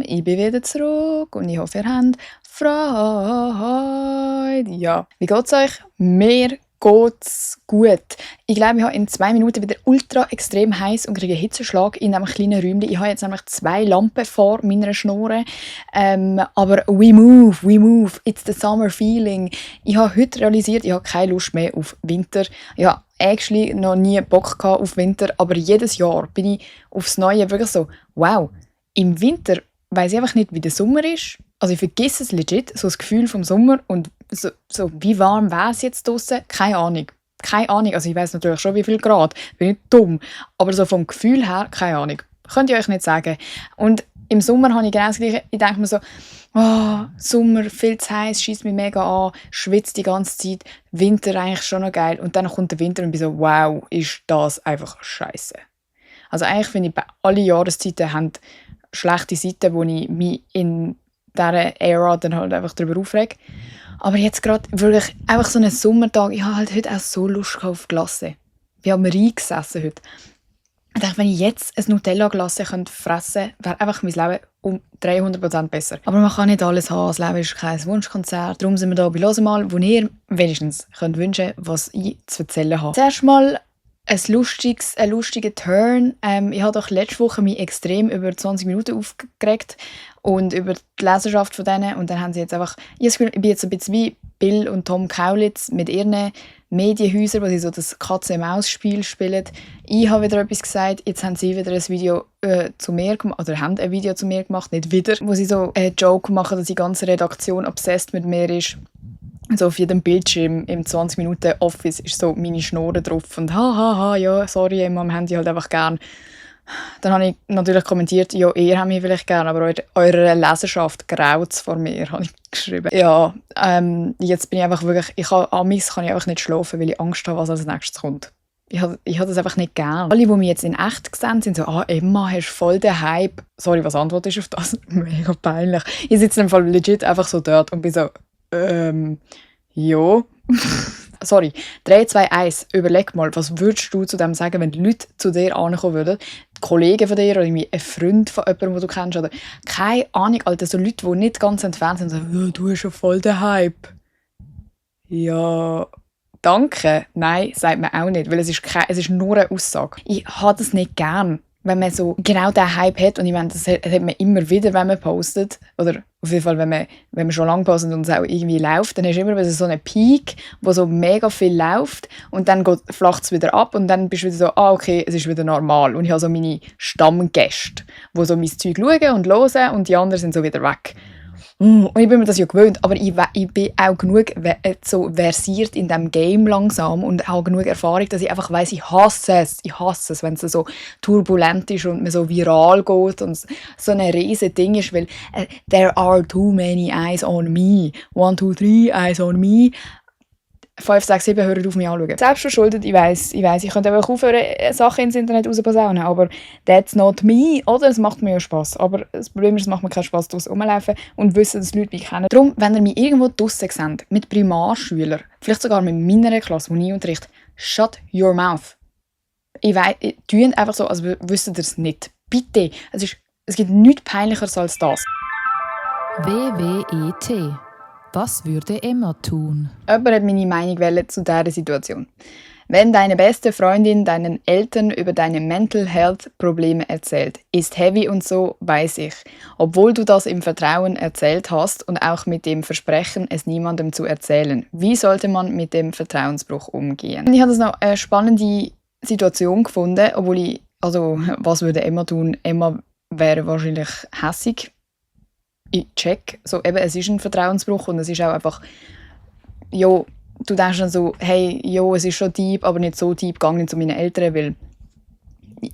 Ich bin wieder zurück und ich hoffe, ihr habt Freude. Ja, wie geht's euch? Mir geht's gut. Ich glaube, ich habe in 2 Minuten wieder ultra extrem heiß und kriege einen Hitzeschlag in einem kleinen Räumchen. Ich habe jetzt nämlich 2 Lampen vor meiner Schnurre. Aber we move. It's the summer feeling. Ich habe heute realisiert, ich habe keine Lust mehr auf Winter. Ja, actually noch nie Bock auf Winter, aber jedes Jahr bin ich aufs Neue wirklich so, wow, im Winter weiss ich einfach nicht, wie der Sommer ist. Also ich vergesse es legit, so das Gefühl vom Sommer und so wie warm wäre es jetzt draussen? Keine Ahnung. Also ich weiss natürlich schon, wie viel Grad. Bin nicht dumm. Aber so vom Gefühl her, keine Ahnung. Könnt ihr euch nicht sagen. Und im Sommer habe ich genau das Gleiche. Ich denke mir so, Sommer, viel zu heiß, schießt mich mega an, schwitze die ganze Zeit. Winter eigentlich schon noch geil. Und dann kommt der Winter und bin so, wow, ist das einfach scheiße. Also eigentlich finde ich, alle Jahreszeiten haben schlechte Seiten, wo ich mich in dieser Ära dann halt einfach darüber aufrege. Aber jetzt gerade wirklich einfach so einen Sommertag, ich habe halt heute auch so Lust auf Glasse. Wir haben reingesessen heute. Ich dachte, wenn ich jetzt ein Nutella-Glasse fressen könnte, wäre einfach mein Leben um 300% besser. Aber man kann nicht alles haben, das Leben ist kein Wunschkonzert. Darum sind wir hier bei «Hören mal», wo ihr wenigstens könnt wünschen könnt, was ich zu erzählen habe. Zuerst mal ein lustiger Turn. Ich habe doch letzte Woche mich extrem über 20 Minuten aufgeregt und über die Leserschaft von denen. Und dann haben sie jetzt einfach... Ich bin jetzt ein bisschen wie Bill und Tom Kaulitz mit ihren Medienhäusern, wo sie so das Katze-Maus-Spiel spielen. Ich habe wieder etwas gesagt, jetzt haben sie wieder ein Video zu mir gemacht, oder haben ein Video zu mir gemacht, nicht wieder, wo sie so einen Joke machen, dass die ganze Redaktion obsessed mit mir ist. So auf jedem Bildschirm im 20 Minuten Office ist so meine Schnurre drauf und ja, sorry, Emma, wir haben die halt einfach gern. Dann habe ich natürlich kommentiert, ja, ihr habt mich vielleicht gern, aber eure Leserschaft graut vor mir, habe ich geschrieben. Ja, jetzt bin ich einfach wirklich, kann ich einfach nicht schlafen, weil ich Angst habe, was als nächstes kommt. Ich habe das einfach nicht gern. Alle, die mich jetzt in echt gesehen sind, so, Emma, hast voll den Hype. Sorry, was antwortest du auf das? Mega peinlich. Ich sitze im Fall legit einfach so dort und bin so, ja. Sorry. 3, 2, 1. Überleg mal, was würdest du zu dem sagen, wenn die Leute zu dir ankommen würden? Die Kollegen von dir oder irgendwie ein Freund von jemandem, den du kennst? Oder keine Ahnung, Alter, so Leute, die nicht ganz entfernt sind, so, du hast schon voll den Hype. Ja, danke. Nein, sagt man auch nicht, weil es ist nur eine Aussage. Ich habe das nicht gern, wenn man so genau diesen Hype hat. Und ich meine, das hat man immer wieder, wenn man postet. Oder auf jeden Fall, wenn man schon lange postet und es auch irgendwie läuft, dann hast du immer so einen Peak, wo so mega viel läuft und dann flacht es wieder ab und dann bist du wieder so, okay, es ist wieder normal. Und ich habe so meine Stammgäste, die so mein Zeug schauen und hören und die anderen sind so wieder weg. Und ich bin mir das ja gewöhnt, aber ich bin auch genug so versiert in diesem Game langsam und auch genug Erfahrung, dass ich einfach weiss, ich hasse es, wenn es so turbulent ist und man so viral geht und so ein riesen Ding ist, weil there are too many eyes on me. 1, 2, 3 eyes on me. 5, 6, 7 hören auf mich anschauen. Selbst verschuldet, ich weiss, ich könnte einfach aufhören, Sachen ins Internet rausposaunen, aber that's not me, oder? Es macht mir ja Spass. Aber das Problem ist, es macht mir keinen Spass, draussen rumlaufen und wissen, dass Leute mich kennen. Darum, wenn ihr mich irgendwo draussen seht, mit Primarschülern, vielleicht sogar mit meiner Klasse, die ich unterrichte, shut your mouth. Ich weiss, tun einfach so, als wüsstet ihr es nicht. Bitte. Es gibt nichts Peinlicheres als das. WWET. Was würde Emma tun? Jemand hat meine Meinung zu dieser Situation. Wenn deine beste Freundin deinen Eltern über deine Mental Health Probleme erzählt, ist heavy und so, weiß ich. Obwohl du das im Vertrauen erzählt hast und auch mit dem Versprechen, es niemandem zu erzählen. Wie sollte man mit dem Vertrauensbruch umgehen? Ich habe das noch eine spannende Situation gefunden, was würde Emma tun? Emma wäre wahrscheinlich hässig. Ich check, es ist ein Vertrauensbruch und es ist auch einfach, du denkst dann so, hey, es ist schon deep, aber nicht so deep, geh nicht zu meinen Eltern, weil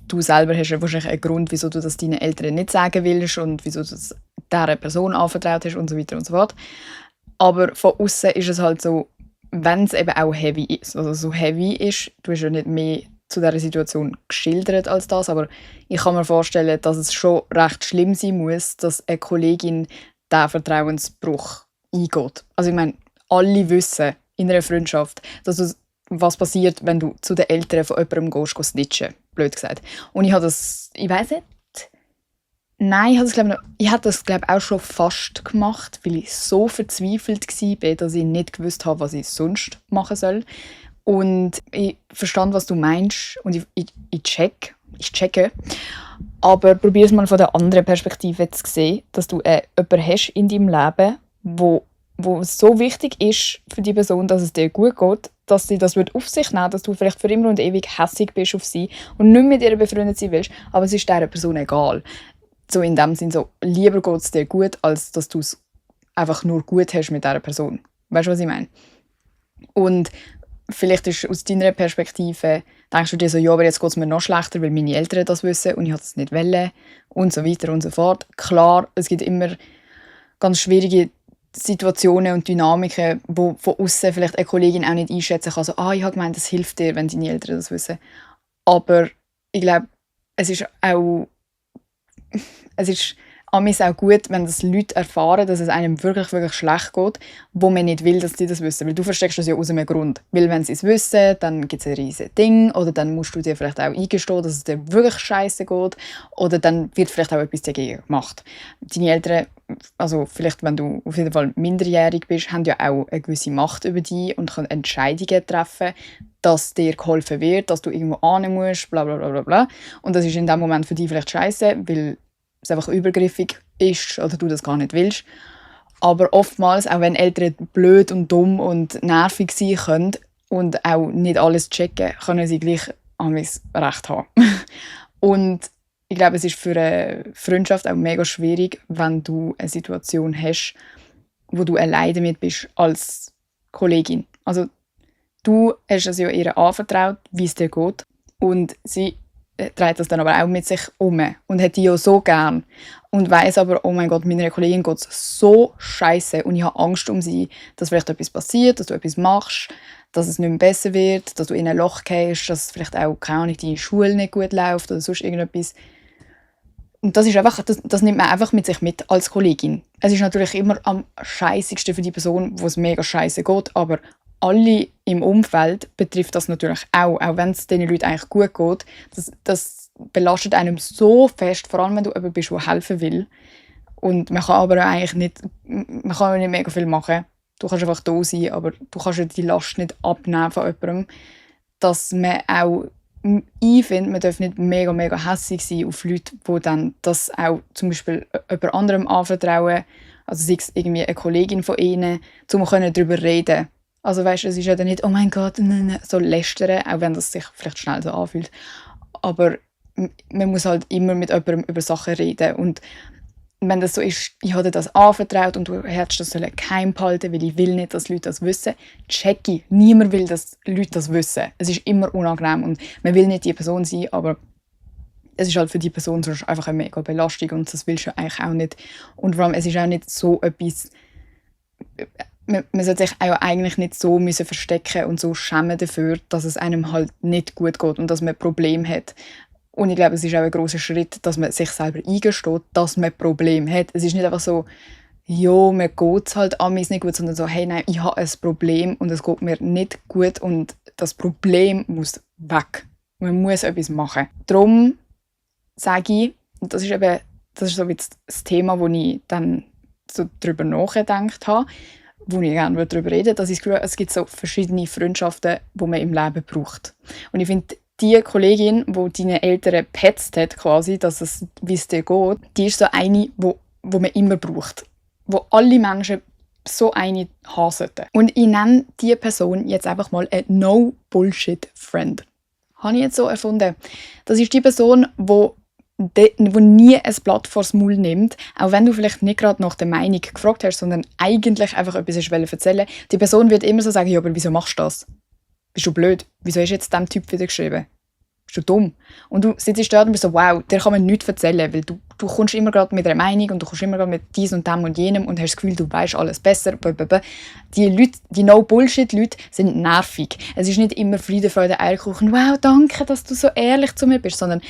du selber hast ja wahrscheinlich einen Grund, wieso du das deinen Eltern nicht sagen willst und wieso du das dieser Person anvertraut hast und so weiter und so fort. Aber von außen ist es halt so, wenn es eben auch heavy ist, also so heavy ist, du hast ja nicht mehr zu dieser Situation geschildert als das, aber ich kann mir vorstellen, dass es schon recht schlimm sein muss, dass eine Kollegin diesen Vertrauensbruch eingeht. Also ich meine, alle wissen in einer Freundschaft, dass du was passiert, wenn du zu den Eltern von jemandem gehst, snitchen, blöd gesagt. Und ich habe das, ich weiss nicht, nein, ich habe das glaube auch schon fast gemacht, weil ich so verzweifelt war, dass ich nicht gewusst habe, was ich sonst machen soll. Und ich verstand, was du meinst und ich checke. Aber probier es mal von der anderen Perspektive zu sehen, dass du jemanden hast in deinem Leben, wo es so wichtig ist für die Person, dass es dir gut geht, dass sie das auf sich nehmen, dass du vielleicht für immer und ewig hässig bist auf sie und nicht mit ihr befreundet sein willst, aber es ist dieser Person egal. So in dem Sinn, so, lieber geht es dir gut, als dass du es einfach nur gut hast mit dieser Person. Weißt du, was ich meine? Und vielleicht ist aus deiner Perspektive, denkst du dir so, ja, aber jetzt geht es mir noch schlechter, weil meine Eltern das wissen und ich das nicht wollen und so weiter und so fort. Klar, es gibt immer ganz schwierige Situationen und Dynamiken, wo von außen vielleicht eine Kollegin auch nicht einschätzen kann, so, ich habe gemeint, das hilft dir, wenn deine Eltern das wissen. Aber ich glaube, es ist amigs auch gut, wenn das Leute erfahren, dass es einem wirklich, wirklich schlecht geht, wo man nicht will, dass sie das wissen. Weil du versteckst das ja aus einem Grund. Weil wenn sie es wissen, dann gibt es ein riesiges Ding. Oder dann musst du dir vielleicht auch eingestehen, dass es dir wirklich scheiße geht. Oder dann wird vielleicht auch etwas dagegen gemacht. Deine Eltern, also vielleicht wenn du auf jeden Fall minderjährig bist, haben ja auch eine gewisse Macht über dich und können Entscheidungen treffen, dass dir geholfen wird, dass du irgendwo hin musst, bla bla bla bla bla. Und das ist in dem Moment für dich vielleicht scheiße, weil es einfach übergriffig ist oder du das gar nicht willst. Aber oftmals, auch wenn Eltern blöd und dumm und nervig sein können und auch nicht alles checken, können sie gleich recht haben. Und ich glaube, es ist für eine Freundschaft auch mega schwierig, wenn du eine Situation hast, wo du alleine damit bist als Kollegin. Also du hast es ja ihr anvertraut, wie es dir geht. Und sie trägt das dann aber auch mit sich um und hat die ja so gern und weiss aber, oh mein Gott, meiner Kollegin geht es so scheiße und ich habe Angst um sie, dass vielleicht etwas passiert, dass du etwas machst, dass es nicht mehr besser wird, dass du in ein Loch gehst, dass vielleicht auch, keine Ahnung, deine Schule nicht gut läuft oder sonst irgendetwas. Und das ist einfach, das nimmt man einfach mit sich mit als Kollegin. Es ist natürlich immer am scheissigsten für die Person, wo es mega scheiße geht, aber alle im Umfeld betrifft das natürlich auch wenn es diesen Leuten eigentlich gut geht. Das belastet einem so fest, vor allem wenn du jemand bist, der helfen will. Und man kann aber eigentlich nicht mega viel machen. Du kannst einfach da sein, aber du kannst ja die Last nicht abnehmen von jemandem. Dass man auch, ich finde, man darf nicht mega, mega hässig sein auf Leute, die dann das auch zum Beispiel jemand anderem anvertrauen. Also sei es irgendwie eine Kollegin von ihnen, um darüber reden können. Also weißt, es ist ja dann nicht, oh mein Gott, so lästern, auch wenn das sich vielleicht schnell so anfühlt. Aber man muss halt immer mit jemandem über Sachen reden. Und wenn das so ist, ich habe dir das anvertraut und du hättest das geheim behalten, weil ich will nicht, dass Leute das wissen, check ich. Niemand will, dass Leute das wissen. Es ist immer unangenehm und man will nicht die Person sein, aber es ist halt für die Person sonst einfach eine mega Belastung und das willst du eigentlich auch nicht. Und vor allem, es ist auch nicht so etwas, man sollte sich auch eigentlich nicht so verstecken und so schämen dafür, dass es einem halt nicht gut geht und dass man Probleme hat. Und ich glaube, es ist auch ein grosser Schritt, dass man sich selber eingesteht, dass man Probleme hat. Es ist nicht einfach so, ja, mir geht es halt amigs nicht gut, sondern so, hey, nein, ich habe ein Problem und es geht mir nicht gut und das Problem muss weg. Man muss etwas machen. Darum sage ich, und das ist so wie das Thema, wo ich dann so darüber nachgedacht habe, wo ich gerne darüber reden würde, dass ich das Gefühl habe, es gibt so verschiedene Freundschaften, die man im Leben braucht. Und ich finde, die Kollegin, die deine Eltern gepetzt hat, quasi, dass es, wie es dir geht, die ist so eine, wo man immer braucht. Wo alle Menschen so eine haben sollten. Und ich nenne diese Person jetzt einfach mal ein No-Bullshit-Friend. Habe ich jetzt so erfunden. Das ist die Person, wo nie ein Blatt vors Maul nimmt, auch wenn du vielleicht nicht gerade nach der Meinung gefragt hast, sondern eigentlich einfach etwas erzählen willst. Die Person wird immer so sagen, ja, aber wieso machst du das? Bist du blöd? Wieso hast du jetzt diesem Typ wieder geschrieben? Bist du dumm? Und du sitzt dort und bist so, wow, dir kann man nichts erzählen, weil du kommst immer gerade mit einer Meinung und du kommst immer gerade mit dies und dem und jenem und hast das Gefühl, du weißt alles besser. Die Leute, die No-Bullshit-Leute sind nervig. Es ist nicht immer Friede, Freude, Eierkuchen. Wow, danke, dass du so ehrlich zu mir bist, sondern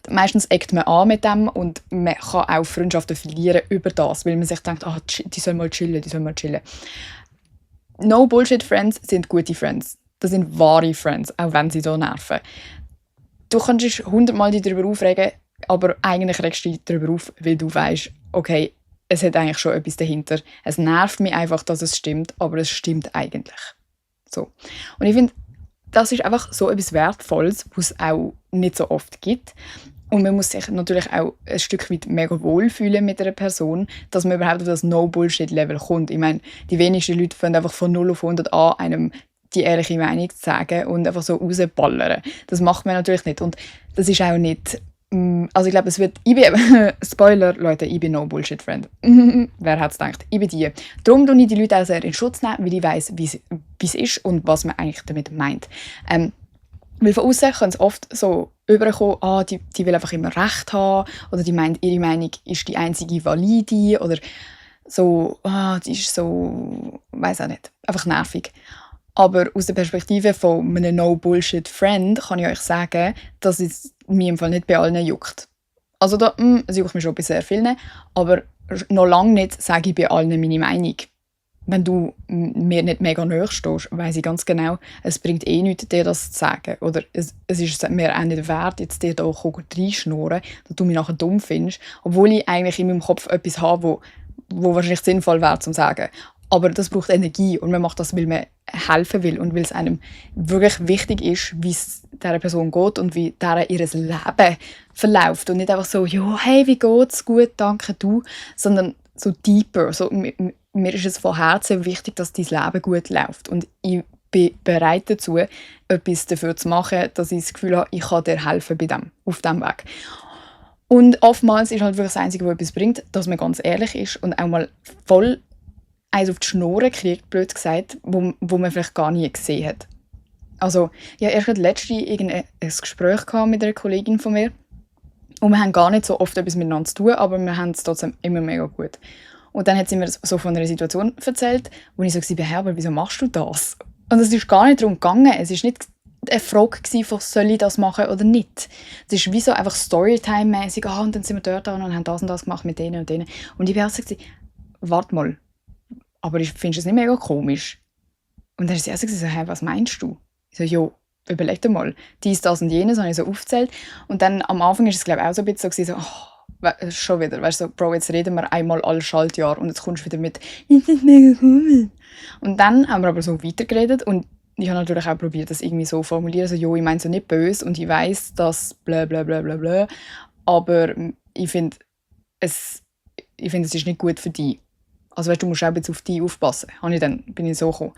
meistens eckt man an mit dem und man kann auch Freundschaften verlieren über das, weil man sich denkt, die sollen mal chillen. No-Bullshit-Friends sind gute Friends. Das sind wahre Friends, auch wenn sie so nerven. Du kannst dich 100-mal darüber aufregen, aber eigentlich regst du dich darüber auf, weil du weißt, okay, es hat eigentlich schon etwas dahinter. Es nervt mich einfach, dass es stimmt, aber es stimmt eigentlich. So. Und ich finde, das ist einfach so etwas Wertvolles, was es auch nicht so oft gibt. Und man muss sich natürlich auch ein Stück weit mega wohlfühlen mit einer Person, dass man überhaupt auf das No-Bullshit-Level kommt. Ich meine, die wenigsten Leute fangen einfach von 0 auf 100 an, einem die ehrliche Meinung zu sagen und einfach so rausballern. Das macht man natürlich nicht. Und das ist auch nicht... Also ich glaube, Spoiler, Leute, ich bin No-Bullshit-Friend. Wer hat es gedacht? Ich bin die. Darum tue ich die Leute auch sehr in Schutz nehmen, weil ich weiss, wie es ist und was man eigentlich damit meint. Weil von außen kann es oft so überkommen, die will einfach immer Recht haben oder die meint, ihre Meinung ist die einzige valide oder so, die ist so, weiss auch nicht, einfach nervig. Aber aus der Perspektive von einem No-Bullshit-Friend kann ich euch sagen, dass es mir im Fall nicht bei allen juckt. Also es juckt mich schon bei sehr vielen, aber noch lange nicht sage ich bei allen meine Meinung. Wenn du mir nicht mega nahe stehst, weiss ich ganz genau, es bringt eh nichts, dir das zu sagen. Oder es ist mir auch nicht wert, jetzt dir da reinschnurren, dass du mich nachher dumm findest, obwohl ich eigentlich in meinem Kopf etwas habe, wo wahrscheinlich sinnvoll wäre, zu sagen. Aber das braucht Energie und man macht das, weil man helfen will und weil es einem wirklich wichtig ist, wie es dieser Person geht und wie ihr Leben verläuft. Und nicht einfach so, ja, hey, wie geht's? Gut, danke, du. Sondern so deeper. So, mir ist es von Herzen wichtig, dass dein Leben gut läuft. Und ich bin bereit dazu, etwas dafür zu machen, dass ich das Gefühl habe, ich kann dir helfen auf diesem Weg. Und oftmals ist halt wirklich das Einzige, was etwas bringt, dass man ganz ehrlich ist und auch mal voll eins auf die Schnur kriegt, blöd gesagt, wo man vielleicht gar nie gesehen hat. Also, ich hatte erst letztens ein Gespräch mit einer Kollegin von mir und wir haben gar nicht so oft etwas miteinander zu tun, aber wir haben es trotzdem immer mega gut. Und dann hat sie mir so von einer Situation erzählt, wo ich so war, aber wieso machst du das? Und es ist gar nicht darum gegangen, es war nicht eine Frage von, soll ich das machen oder nicht. Es ist wie so einfach Storytime-mäßig, und dann sind wir dort und haben das und das gemacht mit denen und denen. Und ich war auch so, warte mal, aber ich finde es nicht mega komisch. Und dann ist sie auch so, hey, was meinst du? Ich so, jo, überleg dir mal. Dies, das und jenes habe ich so aufgezählt. Und dann am Anfang ist es, glaube ich, auch so ein bisschen so, schon wieder, weißt du, so, Bro, jetzt reden wir einmal alle Schaltjahr und jetzt kommst du wieder mit, das ist mega cool. Und dann haben wir aber so weitergeredet und ich habe natürlich auch probiert, das irgendwie so zu formulieren, so, jo, ich meine so nicht böse und ich weiss, dass bla bla bla bla bla, aber ich finde, es ist nicht gut für dich. Also weißt, du musst auch ein bisschen auf dich aufpassen. Bin ich so gekommen.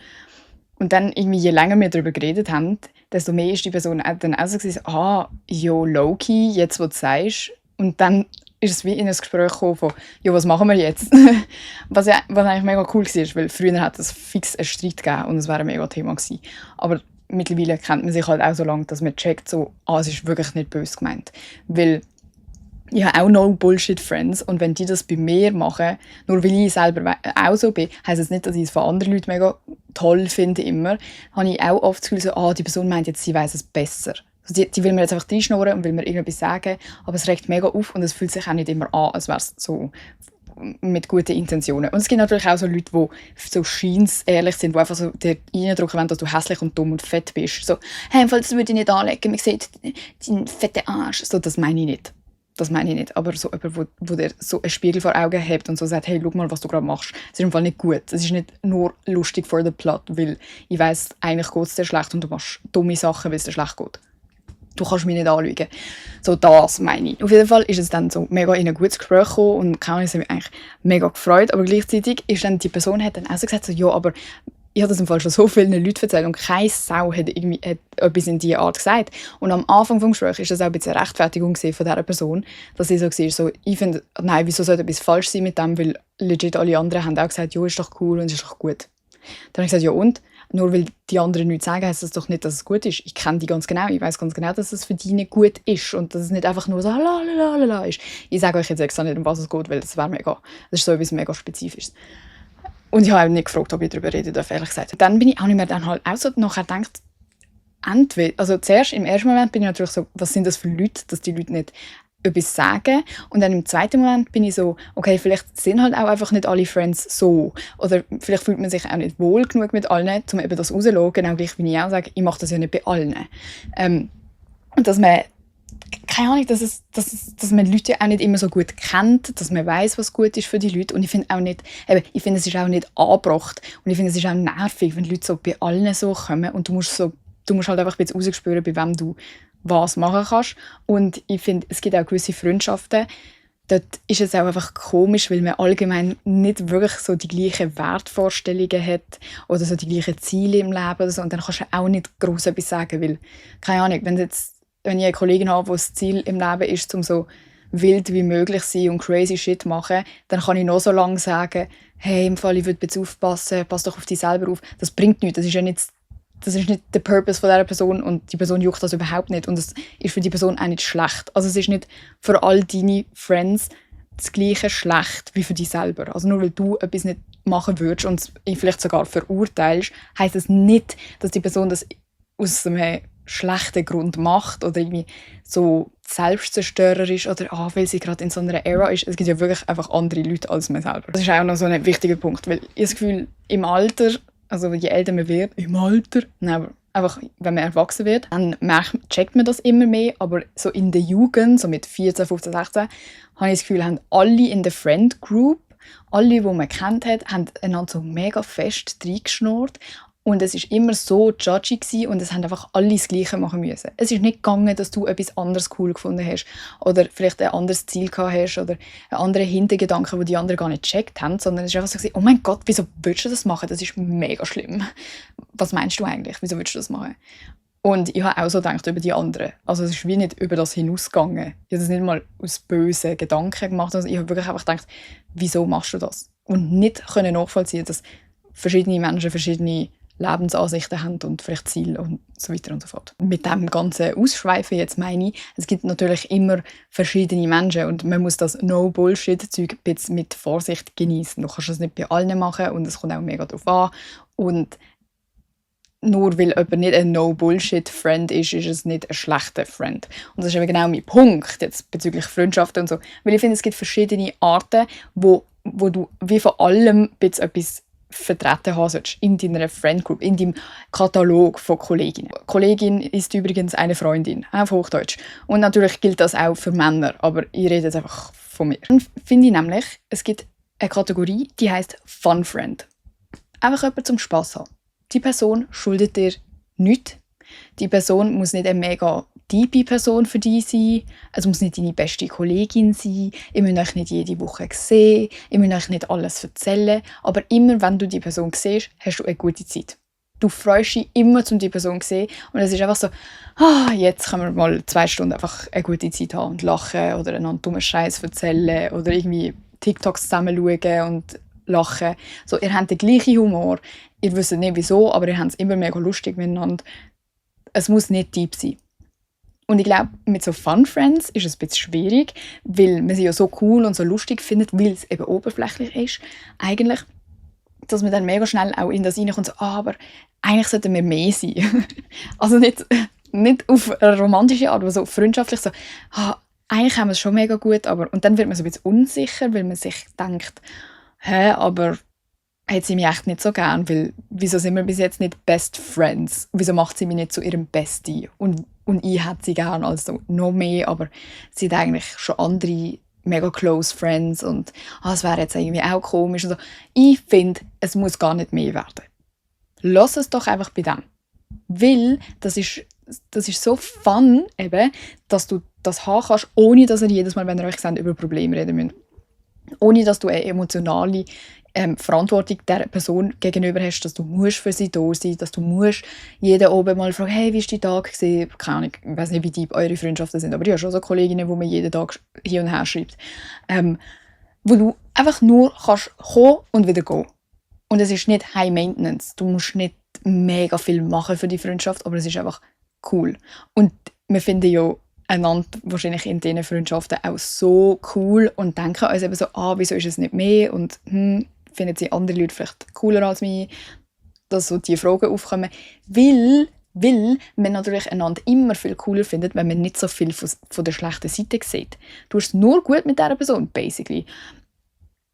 Und dann, irgendwie, je länger wir darüber geredet haben, desto mehr ist die Person dann auch so gesagt, jo, low-key, jetzt, wo du sagst. Und dann ist es wie in ein Gespräch gekommen von, jo, was machen wir jetzt? was eigentlich mega cool war, weil früher hat es fix einen Streit gegeben und es wäre ein mega Thema gewesen. Aber mittlerweile kennt man sich halt auch so lange, dass man checkt, so, es ist wirklich nicht böse gemeint. Weil ich habe auch No-Bullshit-Friends und wenn die das bei mir machen, nur weil ich selber auch so bin, heisst das nicht, dass ich es von anderen Leuten mega toll finde immer, habe ich auch oft das Gefühl, so, die Person meint jetzt, sie weiss es besser. Also die will mir jetzt einfach reinschnurren und will mir irgendetwas sagen, aber es regt mega auf und es fühlt sich auch nicht immer an, als wäre es so mit guten Intentionen. Und es gibt natürlich auch so Leute, die so ehrlich sind, die einfach so dir reindrücken wollen, dass du hässlich und dumm und fett bist. So, hey, das würde ich nicht anlegen, man sieht deinen fetten Arsch. So, das meine ich nicht. Das meine ich nicht, aber so jemand, wo dir so einen Spiegel vor Augen hebt und so sagt, hey, schau mal, was du gerade machst. Das ist im Fall nicht gut. Es ist nicht nur lustig for the plot, weil ich weiss, eigentlich geht es dir schlecht und du machst dumme Sachen, weil es dir schlecht geht. Du kannst mich nicht anlügen. So, das meine ich. Auf jeden Fall ist es dann so mega in ein gutes Gespräch gekommen und ich habe mich eigentlich mega gefreut, aber gleichzeitig ist dann die Person hat dann auch so gesagt, so, ja, aber ich habe das im Fall schon so vielen Leuten erzählt und keine Sau hat etwas in diese Art gesagt. Und am Anfang des Gesprächs war das auch ein bisschen eine Rechtfertigung von dieser Person, dass sie so war, so, ich finde, nein, wieso sollte etwas falsch sein mit dem, weil legit alle anderen haben auch gesagt, ja, ist doch cool und ist doch gut. Dann habe ich gesagt, ja und? Nur weil die anderen nichts sagen, heisst das doch nicht, dass es gut ist. Ich kenne die ganz genau, ich weiß ganz genau, dass es für die nicht gut ist und dass es nicht einfach nur so lalalala ist. Ich sage euch jetzt extra nicht, um was es geht, weil das wäre mega, das ist so etwas mega Spezifisches. Und ich habe auch nicht gefragt, ob ich darüber reden darf, ehrlich gesagt. Dann bin ich auch nicht mehr dann halt auch so nachher gedacht, also zuerst, im ersten Moment bin ich natürlich so, was sind das für Leute, dass die Leute nicht etwas sagen. Und dann im zweiten Moment bin ich so, okay, vielleicht sind halt auch einfach nicht alle Friends so. Oder vielleicht fühlt man sich auch nicht wohl genug mit allen, um eben das rauszulassen. Genau gleich wie ich auch sage, ich mache das ja nicht bei allen. Und dass man, keine Ahnung, dass man Leute ja auch nicht immer so gut kennt, dass man weiss, was gut ist für die Leute. Und ich finde auch nicht, es ist auch nicht angebracht. Und ich finde, es ist auch nervig, wenn Leute so bei allen so kommen und du musst halt einfach ein bisschen rausspüren, bei wem du was machen kannst. Und ich finde, es gibt auch gewisse Freundschaften, dort ist es auch einfach komisch, weil man allgemein nicht wirklich so die gleichen Wertvorstellungen hat oder so die gleichen Ziele im Leben oder so. Und dann kannst du auch nicht gross etwas sagen, weil, keine Ahnung, wenn ich eine Kollegin habe, wo das Ziel im Leben ist, um so wild wie möglich zu sein und crazy shit machen, dann kann ich noch so lange sagen, hey, im Fall, ich würde jetzt aufpassen, pass doch auf dich selber auf. Das bringt nichts, das ist nicht der Purpose von dieser Person und die Person juckt das überhaupt nicht und es ist für die Person auch nicht schlecht. Also es ist nicht für all deine Friends das Gleiche schlecht wie für dich selber. Also nur weil du etwas nicht machen würdest und es vielleicht sogar verurteilst, heisst es nicht, dass die Person das aus einem schlechten Grund macht oder irgendwie so Selbstzerstörer ist oder weil sie gerade in so einer Ära ist. Es gibt ja wirklich einfach andere Leute als man selber. Das ist auch noch so ein wichtiger Punkt, weil ich das Gefühl, im Alter, also je älter man wird, einfach wenn man erwachsen wird, dann checkt man das immer mehr, aber so in der Jugend, so mit 14, 15, 16, habe ich das Gefühl, haben alle in der Friend Group, alle, die man kennt hat, haben einander so mega fest reingeschnurrt. Und es war immer so judgy gewesen und es haben einfach alle das Gleiche machen müssen. Es ist nicht gegangen, dass du etwas anderes cool gefunden hast oder vielleicht ein anderes Ziel gehabt hast oder einen anderen Hintergedanken, den die anderen gar nicht gecheckt haben, sondern es war einfach so, oh mein Gott, wieso willst du das machen? Das ist mega schlimm. Was meinst du eigentlich? Wieso willst du das machen? Und ich habe auch so gedacht über die anderen. Also es ist wie nicht über das hinausgegangen. Ich habe das nicht mal aus bösen Gedanken gemacht. Also ich habe wirklich einfach gedacht, wieso machst du das? Und nicht können nachvollziehen, dass verschiedene Menschen verschiedene Lebensansichten haben und vielleicht Ziele und so weiter und so fort. Mit dem ganzen Ausschweifen jetzt meine ich, es gibt natürlich immer verschiedene Menschen und man muss das No-Bullshit-Zeug ein bisschen mit Vorsicht genießen. Du kannst das nicht bei allen machen und es kommt auch mega darauf an. Und nur weil jemand nicht ein No-Bullshit-Friend ist, ist es nicht ein schlechter Friend. Und das ist eben genau mein Punkt jetzt bezüglich Freundschaften und so. Weil ich finde, es gibt verschiedene Arten, wo du wie von allem etwas vertreten haben solltest in deiner Friend Group, in deinem Katalog von Kolleginnen. Kollegin ist übrigens eine Freundin, auf Hochdeutsch. Und natürlich gilt das auch für Männer, aber ich rede jetzt einfach von mir. Dann finde ich nämlich, es gibt eine Kategorie, die heisst Fun Friend. Einfach jemand zum Spass haben. Die Person schuldet dir nichts. Die Person muss nicht eine mega tiefe Person für dich sein. Es muss nicht deine beste Kollegin sein. Ihr müsst euch nicht jede Woche sehen. Ihr müsst euch nicht alles erzählen. Aber immer, wenn du die Person siehst, hast du eine gute Zeit. Du freust dich immer, um die Person zu sehen. Und es ist einfach so, jetzt können wir mal 2 Stunden einfach eine gute Zeit haben und lachen oder einander dummen Scheiß erzählen oder irgendwie TikToks zusammen schauen und lachen. So, ihr habt den gleichen Humor. Ihr wisst nicht wieso, aber ihr habt es immer mega lustig miteinander. Es muss nicht deep sein. Und ich glaube, mit so Fun Friends ist es ein bisschen schwierig, weil man sie ja so cool und so lustig findet, weil es eben oberflächlich ist. Eigentlich, dass man dann mega schnell auch in das reinkommt, so, aber eigentlich sollten wir mehr sein. Also nicht auf eine romantische Art, aber so freundschaftlich, so, eigentlich haben wir es schon mega gut, aber... Und dann wird man so ein bisschen unsicher, weil man sich denkt, aber hat sie mich echt nicht so gern, weil wieso sind wir bis jetzt nicht Best Friends? Wieso macht sie mich nicht zu ihrem Bestie? Und ich hätte sie gern, also noch mehr, aber sie hat eigentlich schon andere mega close Friends und es wäre jetzt irgendwie auch komisch. Und so. Ich finde, es muss gar nicht mehr werden. Lass es doch einfach bei dem. Weil das ist so fun, eben, dass du das haben kannst, ohne dass ihr jedes Mal, wenn ihr euch seht, über Probleme reden müsst. Ohne dass du eine emotionale Verantwortung der Person gegenüber hast, dass du musst für sie da sein, dass du musst jeden oben mal fragen, hey, wie war dein Tag gewesen? Keine Ahnung, ich weiss nicht, wie deep eure Freundschaften sind, aber ich habe schon so Kolleginnen, wo man jeden Tag hin und her schreibt. Wo du einfach nur kannst kommen und wieder gehen. Und es ist nicht High Maintenance. Du musst nicht mega viel machen für die Freundschaft, aber es ist einfach cool. Und wir finden ja einander wahrscheinlich in diesen Freundschaften auch so cool und denken uns eben so, wieso ist es nicht mehr und finden sie andere Leute vielleicht cooler als mich, dass so diese Fragen aufkommen, weil Weil man natürlich einander immer viel cooler findet, wenn man nicht so viel von der schlechten Seite sieht. Du hast es nur gut mit dieser Person, basically.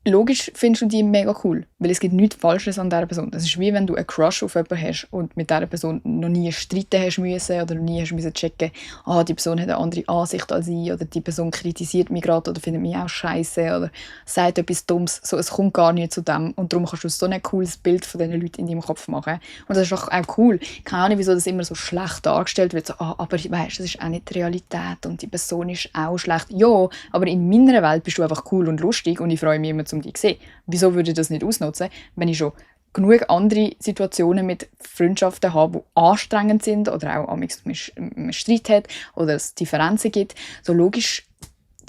Logisch findest du die mega cool, weil es gibt nichts Falsches an dieser Person. Das ist wie wenn du einen Crush auf jemanden hast und mit dieser Person noch nie streiten hast müssen oder noch nie hast müssen checken, die Person hat eine andere Ansicht als ich oder die Person kritisiert mich gerade oder findet mich auch scheiße oder sagt etwas Dummes. So, es kommt gar nicht zu dem und darum kannst du so ein cooles Bild von diesen Leuten in deinem Kopf machen. Und das ist doch auch cool. Keine Ahnung, wieso das immer so schlecht dargestellt wird. So, aber weißt, das ist auch nicht die Realität und die Person ist auch schlecht. Ja, aber in meiner Welt bist du einfach cool und lustig und ich freue mich immer, um dich zu sehen. Wieso würde ich das nicht ausnutzen, wenn ich schon genug andere Situationen mit Freundschaften habe, die anstrengend sind oder auch man Streit hat oder es Differenzen gibt. So logisch,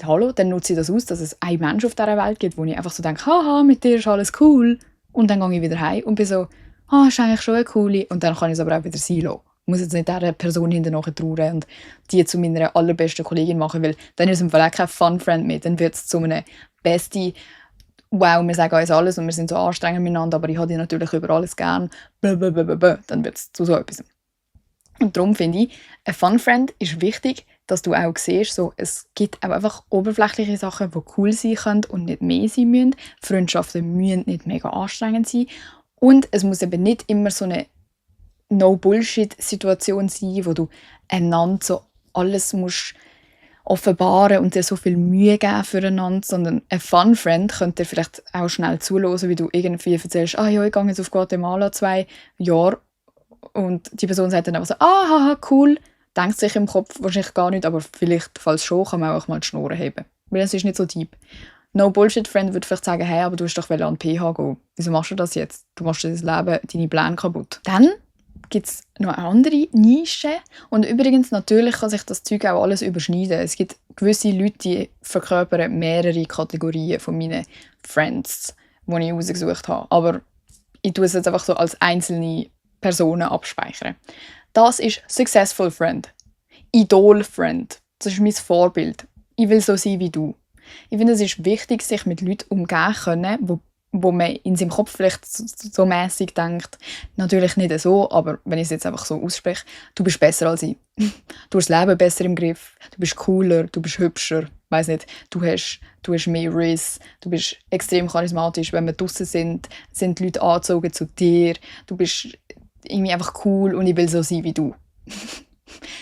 hallo, dann nutze ich das aus, dass es einen Menschen auf dieser Welt gibt, wo ich einfach so denke, haha, mit dir ist alles cool. Und dann gehe ich wieder heim und bin so, ist eigentlich schon eine coole. Und dann kann ich es aber auch wieder sein lassen. Ich muss jetzt nicht dieser Person hinterher trauern und die zu meiner allerbesten Kollegin machen, weil dann ist es im Fall auch kein Fun-Friend mehr. Dann wird es zu einem Bestie, wow, wir sagen uns alles und wir sind so anstrengend miteinander, aber ich habe dich natürlich über alles gern, blablabla, dann wird es zu so etwas. Und darum finde ich, ein Fun-Friend ist wichtig, dass du auch siehst, so, es gibt auch einfach oberflächliche Sachen, die cool sein können und nicht mehr sein müssen. Freundschaften müssen nicht mega anstrengend sein. Und es muss eben nicht immer so eine No-Bullshit-Situation sein, wo du einander so alles musst offenbaren und dir so viel Mühe geben füreinander, sondern ein Fun-Friend könnte dir vielleicht auch schnell zuhören, wie du irgendwie erzählst, ja, ich gehe jetzt auf Guatemala 2 Jahre und die Person sagt dann einfach so, haha, cool, denkt sich im Kopf wahrscheinlich gar nicht, aber vielleicht, falls schon, kann man auch mal die Schnur heben, weil es ist nicht so deep. No-Bullshit-Friend würde vielleicht sagen, hey, aber du hast doch an die PH gehen. Wieso machst du das jetzt? Du machst das Leben, deine Pläne kaputt. Dann gibt es noch eine andere Nische. Und übrigens, natürlich kann sich das Zeug auch alles überschneiden. Es gibt gewisse Leute, die verkörpern mehrere Kategorien von meinen Friends, die ich ausgesucht habe. Aber ich tue es jetzt einfach so als einzelne Personen abspeichern. Das ist Successful Friend. Idol Friend. Das ist mein Vorbild. Ich will so sein wie du. Ich finde, es ist wichtig, sich mit Leuten umgehen zu können, wo man in seinem Kopf vielleicht so mäßig denkt, natürlich nicht so, aber wenn ich es jetzt einfach so ausspreche, du bist besser als ich. Du hast das Leben besser im Griff, du bist cooler, du bist hübscher, weiss nicht, du hast mehr Riss, du bist extrem charismatisch, wenn wir draussen sind die Leute angezogen zu dir, du bist irgendwie einfach cool und ich will so sein wie du.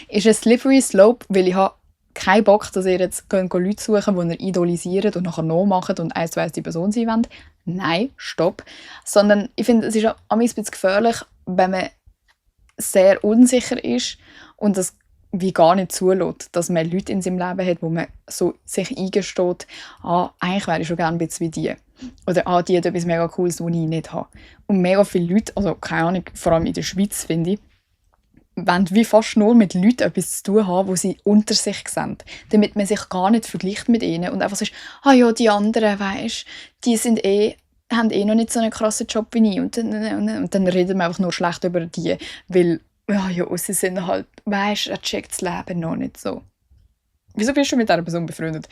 Ist ein slippery slope, weil ich habe keinen Bock, dass ihr jetzt Leute suchen könnt, die ihr idolisiert und nachher nachmacht und 1:1 die Person sein wollt. Nein, stopp. Sondern ich finde, es ist auch ein bisschen gefährlich, wenn man sehr unsicher ist und das wie gar nicht zulässt, dass man Leute in seinem Leben hat, wo man so sich eingesteht, eigentlich wäre ich schon gerne ein bisschen wie die. Oder die hat etwas mega Cooles, was ich nicht habe. Und mega viele Leute, also keine Ahnung, vor allem in der Schweiz, finde ich, wollen wie fast nur mit Leuten etwas zu tun haben, die sie unter sich sehen. Damit man sich gar nicht vergleicht mit ihnen und einfach sagt, ja, die anderen, weisst, die haben noch nicht so einen krassen Job wie ich. Und dann reden wir einfach nur schlecht über die, weil, sie sind halt, weisst, er checkt das Leben noch nicht so. Wieso bist du mit dieser Person befreundet?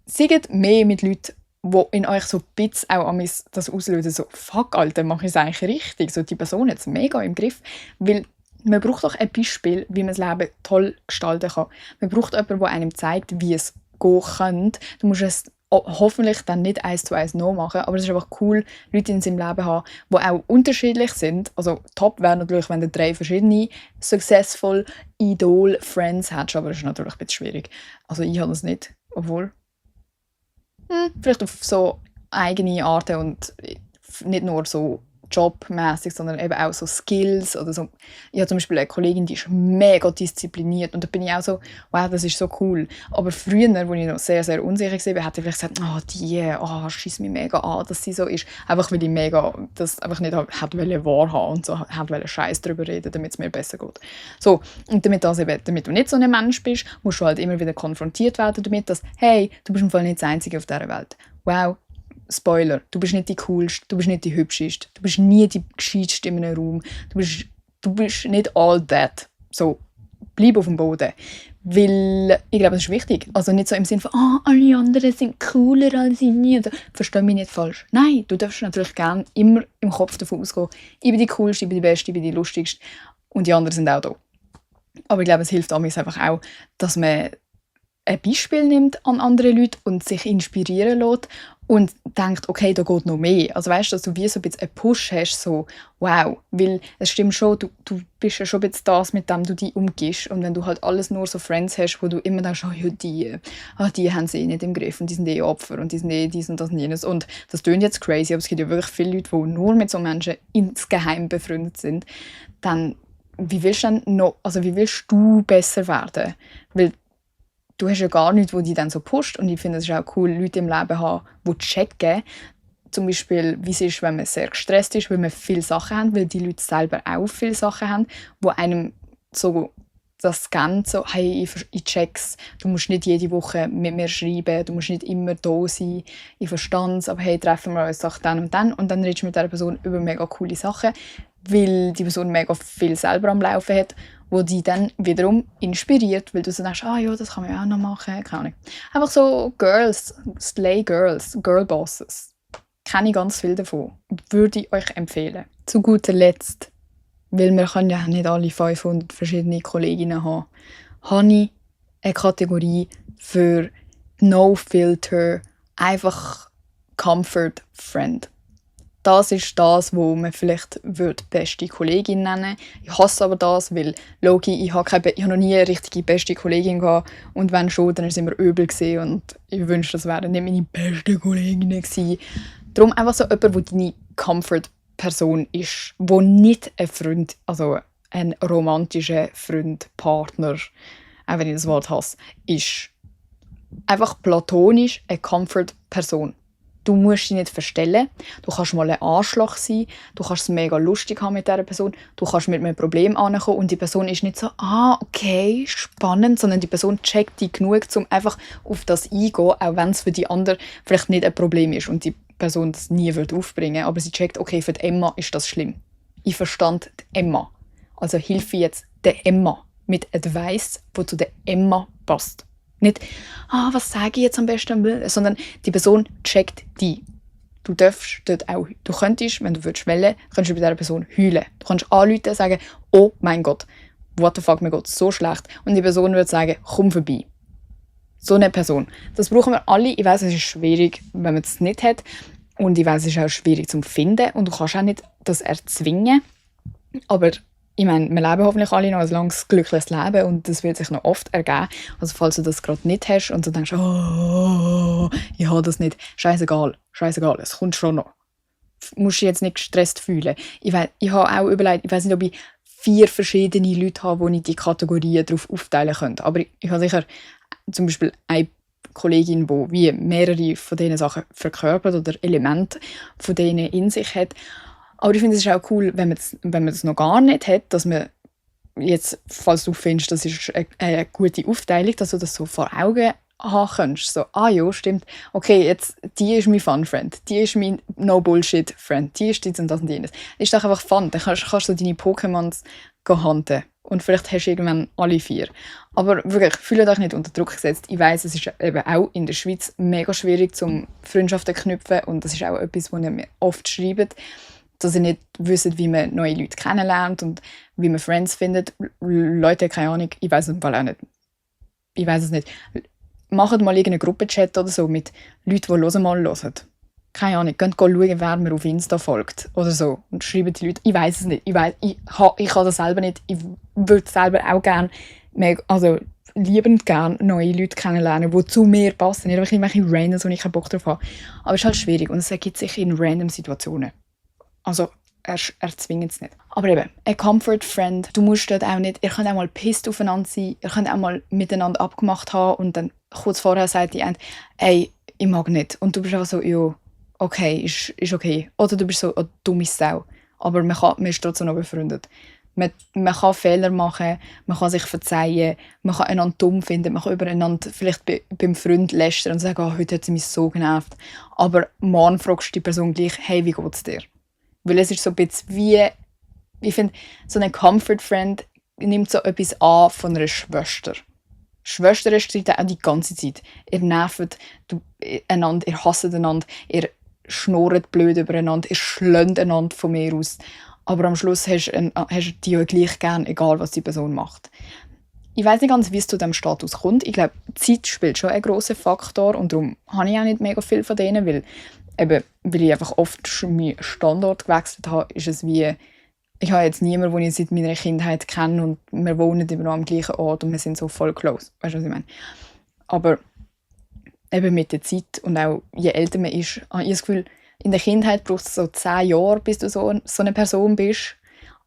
Seid mehr mit Leuten, die in euch so ein bisschen auch das auslösen, so, fuck, Alter, mache ich es eigentlich richtig? So, die Person hat es mega im Griff, weil man braucht doch ein Beispiel, wie man das Leben toll gestalten kann. Man braucht jemanden, der einem zeigt, wie es gehen könnte. Du musst es hoffentlich dann nicht 1:1 nachmachen, aber es ist einfach cool, Leute in seinem Leben zu haben, die auch unterschiedlich sind. Also top wäre natürlich, wenn du 3 verschiedene successful Idol-Friends hättest, aber das ist natürlich ein bisschen schwierig. Also ich habe das nicht, obwohl vielleicht auf so eigene Arten und nicht nur so jobmäßig, sondern eben auch so Skills oder so. Ich habe zum Beispiel eine Kollegin, die ist mega diszipliniert und da bin ich auch so, wow, das ist so cool. Aber früher, als ich noch sehr, sehr unsicher war, hätte ich vielleicht gesagt, schießt mich mega an, dass sie so ist. Einfach weil ich mega das einfach nicht hätte wahrhaben und so hätte Scheiß darüber reden, damit es mir besser geht. So, und damit du nicht so ein Mensch bist, musst du halt immer wieder konfrontiert werden damit, dass, hey, du bist im Fall nicht das Einzige auf dieser Welt. Wow, Spoiler, du bist nicht die Coolste, du bist nicht die Hübscheste, du bist nie die Gescheiteste in einem Raum, du bist nicht all that. So, bleib auf dem Boden. Weil, ich glaube, das ist wichtig. Also nicht so im Sinne von, alle anderen sind cooler als ich. Versteh mich nicht falsch. Nein, du darfst natürlich gerne immer im Kopf davon ausgehen, ich bin die Coolste, ich bin die Beste, ich bin die Lustigste. und die anderen sind auch da. Aber ich glaube, es hilft einfach auch, dass man ein Beispiel nimmt an andere Leute und sich inspirieren lässt und denkt, okay, da geht noch mehr. Also weißt du, dass du wie so ein bisschen einen Push hast, so wow, weil es stimmt schon, du bist ja schon ein bisschen das, mit dem du dich umgibst, und wenn du halt alles nur so Friends hast, wo du immer denkst, oh, ja, die haben es eh nicht im Griff und die sind eh Opfer und die sind eh dies und das und jenes, und das klingt jetzt crazy, aber es gibt ja wirklich viele Leute, die nur mit so Menschen insgeheim befreundet sind, dann wie willst du besser werden? Weil du hast ja gar nichts, wo die dann so pusht, und ich finde, es ist auch cool, Leute im Leben haben, die checken, zum Beispiel, wie es ist, wenn man sehr gestresst ist, weil man viele Sachen hat, weil die Leute selber auch viele Sachen haben, wo einem so das scannt, so, hey, ich check's, du musst nicht jede Woche mit mir schreiben, du musst nicht immer da sein, ich verstehe es, aber hey, treffen wir uns doch dann, und dann redest du mit dieser Person über mega coole Sachen, weil die Person mega viel selber am Laufen hat, wo die dann wiederum inspiriert, weil du so denkst, ja, das kann man ja auch noch machen, keine Ahnung. Einfach so Girls, Slay Girls, Girlbosses. Kenne ich ganz viel davon. Würde ich euch empfehlen. Zu guter Letzt, weil wir können ja nicht alle 500 verschiedene Kolleginnen haben, habe ich eine Kategorie für No Filter, einfach Comfort Friend. Das ist das, wo man vielleicht beste Kollegin nennen würde. Ich hasse aber das, weil Logi, ich habe noch nie eine richtige beste Kollegin gehabt, und wenn schon, dann war es immer übel gewesen, und ich wünschte, das wären nicht meine besten Kolleginnen gewesen. Darum einfach so jemand, der deine Comfort-Person ist, wo nicht ein Freund, also ein romantischer Freund, Partner, auch wenn ich das Wort hasse, ist. Einfach platonisch eine Comfort-Person. Du musst dich nicht verstellen. Du kannst mal ein Arschloch sein. Du kannst es mega lustig haben mit dieser Person. Du kannst mit einem Problem ankommen und die Person ist nicht so, okay, spannend, sondern die Person checkt dich genug, um einfach auf das eingehen, auch wenn es für die andere vielleicht nicht ein Problem ist und die Person das nie aufbringen würde. Aber sie checkt, okay, für die Emma ist das schlimm. Ich verstand die Emma. Also hilfe jetzt der Emma mit Advice, wo zu der Emma passt. Nicht, was sage ich jetzt am besten, sondern die Person checkt die. Du darfst dort auch, du könntest, wenn du willst, kannst du bei dieser Person heulen. Du kannst anrufen und sagen, oh mein Gott, what the fuck, mir geht so schlecht. Und die Person würde sagen, komm vorbei. So eine Person. Das brauchen wir alle. Ich weiss, es ist schwierig, wenn man es nicht hat. Und ich weiss, es ist auch schwierig zu finden. Und du kannst auch nicht das erzwingen. Aber ich meine, wir leben hoffentlich alle noch ein langes, glückliches Leben, und das wird sich noch oft ergeben. Also falls du das gerade nicht hast und du denkst, ich habe das nicht, scheißegal, es kommt schon noch. Du musst dich jetzt nicht gestresst fühlen. Ich habe auch überlegt, ich weiß nicht, ob ich 4 verschiedene Leute habe, wo ich die Kategorien darauf aufteilen könnte. Aber ich habe sicher zum Beispiel eine Kollegin, die wie mehrere von diesen Sachen verkörpert oder Elemente von denen in sich hat. Aber ich finde, es ist auch cool, wenn man das noch gar nicht hat, dass man jetzt, falls du findest, das ist eine gute Aufteilung, dass du das so vor Augen haben kannst. So, ja, stimmt. Okay, jetzt, die ist mein Fun-Friend, die ist mein No-Bullshit-Friend, die ist dies und das und jenes. Das ist doch einfach fun. Dann kannst du deine Pokémons hunten. Und vielleicht hast du irgendwann alle 4. Aber wirklich, fühle dich nicht unter Druck gesetzt. Ich weiss, es ist eben auch in der Schweiz mega schwierig, zum Freundschaften zu knüpfen. Und das ist auch etwas, was mir oft schreibt, dass sie nicht wissen, wie man neue Leute kennenlernt und wie man Friends findet. Leute, keine Ahnung, ich weiss es auch nicht. Ich weiss es nicht. Macht mal irgendeinen Gruppenchat oder so mit Leuten, die hören. Keine Ahnung, geht schauen, wer mir auf Insta folgt oder so. Und schreiben die Leute, ich weiss es nicht. Ich kann das selber nicht. Ich würde selber auch gerne, also liebend gerne neue Leute kennenlernen, die zu mir passen. Nicht einfach irgendwelche Randoms, wo ich keinen Bock drauf habe. Aber es ist halt schwierig und es ergibt sich in random Situationen. Also, er zwingt es nicht. Aber eben, ein Comfort Friend, du musst dort auch nicht, ihr könnt auch mal pisst aufeinander sein, ihr könnt auch mal miteinander abgemacht haben und dann kurz vorher sagt die eine, ey, ich mag nicht. Und du bist einfach so, ja, okay, ist okay. Oder du bist so, oh, dumme Sau. Aber man ist trotzdem noch befreundet. Man kann Fehler machen, man kann sich verzeihen, man kann einander dumm finden, man kann übereinander vielleicht beim Freund lästern und sagen, heute hat sie mich so genervt. Aber morgen fragst du die Person gleich, hey, wie geht's dir? Weil es ist so ein bisschen wie, ich finde, so ein Comfort Friend nimmt so etwas an von einer Schwester. Schwestern streiten auch die ganze Zeit. Ihr nervt einander, ihr hasst einander, ihr schnurrt blöd übereinander, ihr schlönt einander von mir aus. aber am Schluss hast du die ja gleich gern, egal was die Person macht. Ich weiß nicht ganz, wie es zu diesem Status kommt. Ich glaube, Zeit spielt schon einen grossen Faktor und darum habe ich auch nicht mega viel von denen, weil ich einfach oft meinen Standort gewechselt habe, ist es wie, ich habe jetzt niemanden, den ich seit meiner Kindheit kenne und wir wohnen immer noch am gleichen Ort und wir sind so voll close. Weißt du, was ich meine? Aber eben mit der Zeit und auch je älter man ist, habe ich das Gefühl, in der Kindheit braucht es so 10 Jahre, bis du so eine Person bist.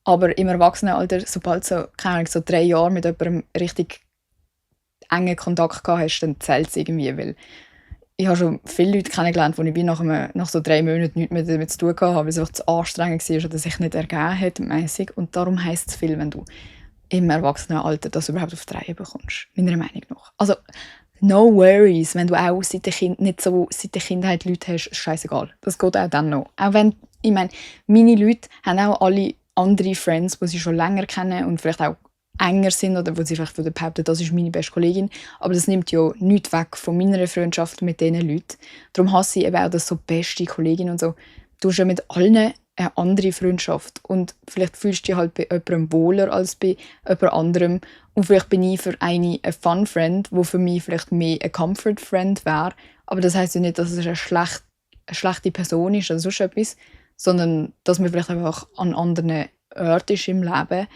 Aber im Erwachsenenalter, sobald du so 3 Jahre mit jemandem richtig engen Kontakt gehabt hast, dann zählt es irgendwie. Weil ich habe schon viele Leute kennengelernt, wo ich nach so 3 Monaten nichts mehr damit zu tun hatte, weil es einfach zu anstrengend war oder sich nicht ergeben hat. Mäßig. Und darum heisst es viel, wenn du im Erwachsenenalter das überhaupt auf die Reihe bekommst. Meiner Meinung nach. Also, no worries, wenn du auch seit der Kindheit Leute hast, ist scheißegal. Das geht auch dann noch. Auch wenn, ich meine, meine Leute haben auch alle andere Friends, die sie schon länger kennen und vielleicht auch enger sind oder wo sie vielleicht behaupten, das ist meine beste Kollegin. Aber das nimmt ja nichts weg von meiner Freundschaft mit diesen Leuten. Darum hasse ich eben auch das so beste Kollegin und so. Du hast ja mit allen eine andere Freundschaft und vielleicht fühlst du dich halt bei jemandem wohler als bei jemand anderem und vielleicht bin ich für eine Fun Friend, wo für mich vielleicht mehr ein Comfort Friend wäre, aber das heisst ja nicht, dass es eine schlechte Person ist oder sonst etwas, sondern dass man vielleicht einfach an anderen Orten ist im Leben.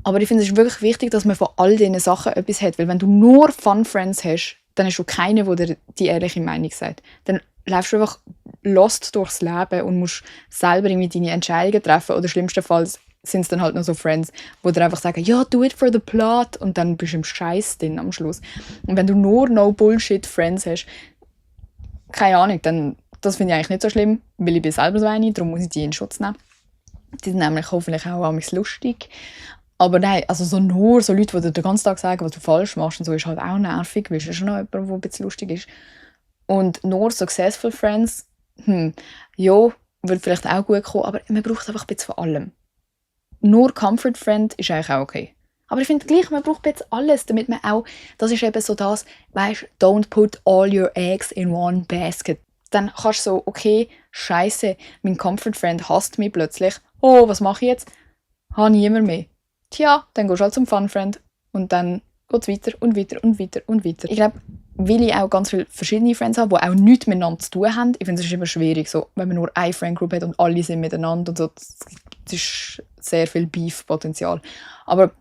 Aber ich finde, es ist wirklich wichtig, dass man von all diesen Sachen etwas hat, weil wenn du nur Fun Friends hast, dann hast du keinen, der dir die ehrliche Meinung sagt. Dann läufst du einfach lost durchs Leben und musst selber irgendwie deine Entscheidungen treffen. Oder schlimmstenfalls sind es dann halt noch so Friends, die dir einfach sagen, ja, do it for the plot. Und dann bist du im Scheiß drin am Schluss. Und wenn du nur No-Bullshit-Friends hast, keine Ahnung, dann das finde ich eigentlich nicht so schlimm, weil ich bin selber so eine, darum muss ich die in Schutz nehmen. Die sind nämlich hoffentlich auch manchmal lustig. Aber nein, also nur so Leute, die dir den ganzen Tag sagen, was du falsch machst, und so ist halt auch nervig, weil es ist schon noch jemand, der ein bisschen lustig ist. Und nur Successful Friends, ja, würde vielleicht auch gut kommen, aber man braucht einfach ein bisschen von allem. Nur Comfort Friend ist eigentlich auch okay. Aber ich finde gleich, man braucht ein bisschen alles, damit man auch, das ist eben so das, weißt, don't put all your eggs in one basket. Dann kannst du so, okay, scheiße, mein Comfort Friend hasst mich plötzlich. Oh, was mache ich jetzt? Habe niemand mehr. Tja, dann gehst du halt zum Fun Friend. Und dann geht es weiter und weiter und weiter und weiter. Ich glaube, weil ich auch ganz viele verschiedene Friends habe, die auch nichts miteinander zu tun haben. Ich finde, es ist immer schwierig, so, wenn man nur eine Friend-Group hat und alle sind miteinander. Und so, das ist sehr viel Beef-Potenzial. Aber